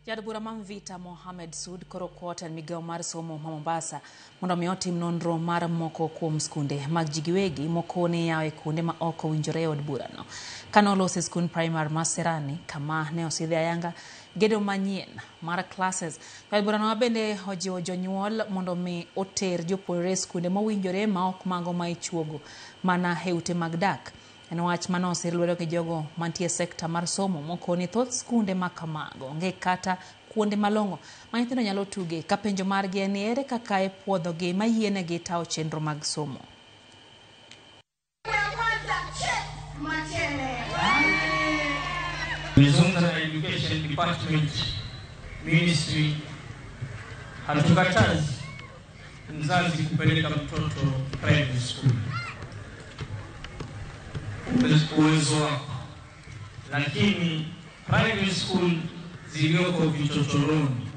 Jaod bura ma Mvita Mohamed Sud koro kwayo tend migao mar somo ma Mombasa mondo mi otim nonro mar moko kuom skunde mag ji giwegi mokone yawo e kuonde ma ok owinjore e od burano. Kane oloso e skund primar ma Serani kama ne osidhe ayanga gedo manyien mar classes. Jaod burano bende ojiwo jonyuol mondo mi oter jopuonjre e skunde mowinjore ma ok mago ma ichuogo mana e ute mag dak. En wach mane osir lwedo gi jogo mantie e sekta mar somo mokoni thoth skunde ma kamago onge kata kuonde malong'o ma nyithindo nyalo tuge ka penjo margi en ni ere kaka ipuodhogi ma yienegi tawo chenro mag somo. Nimezungumza na Education Department Ministry, hatukatazi mzazi kupeleka mtoto private school, uwezo wako, lakini private school zilizoko vichochoroni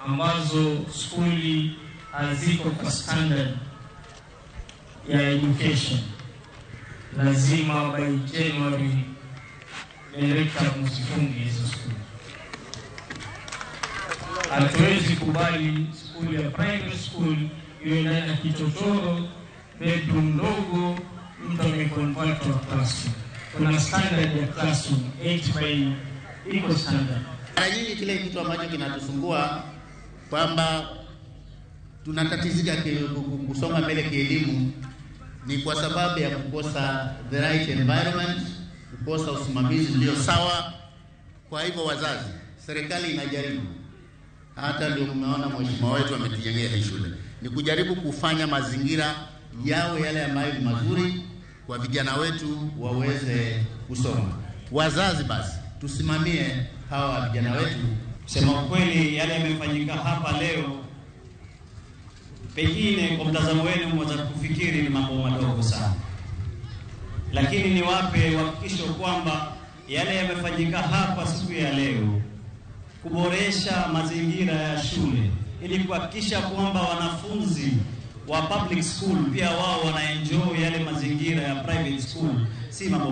ambazo skuli haziko kwa standard ya education, lazima by January director msifunge hizo skuli. Hatuwezi kubali skuli ya private school iwe ndani ya kichochoro, bedroom ndogo, mtu ameconvert to classroom. Kuna standard ya classroom 8 by iko standard. Mara nyingi kile kitu ambacho kinatusumbua kwamba tunatatizika kusonga mbele kielimu ni kwa sababu ya kukosa the right environment, kukosa usimamizi ulio sawa. Kwa hivyo wazazi, serikali inajaribu, hata ndio mmeona mheshimiwa wetu ametujengea hii shule, ni kujaribu kufanya mazingira yawe yale ambayo ni mazuri kwa vijana wetu waweze kusoma. Wazazi basi tusimamie hawa vijana wetu. Kusema kweli, yale yamefanyika hapa leo, pengine kwa mtazamo wenu mwaweza kufikiri ni mambo madogo sana, lakini niwape uhakikisho kwamba yale yamefanyika hapa siku ya leo, kuboresha mazingira ya shule ili kuhakikisha kwamba wanafunzi wa public school pia wao wanaenjoy yale mazingira ya private school, si mambo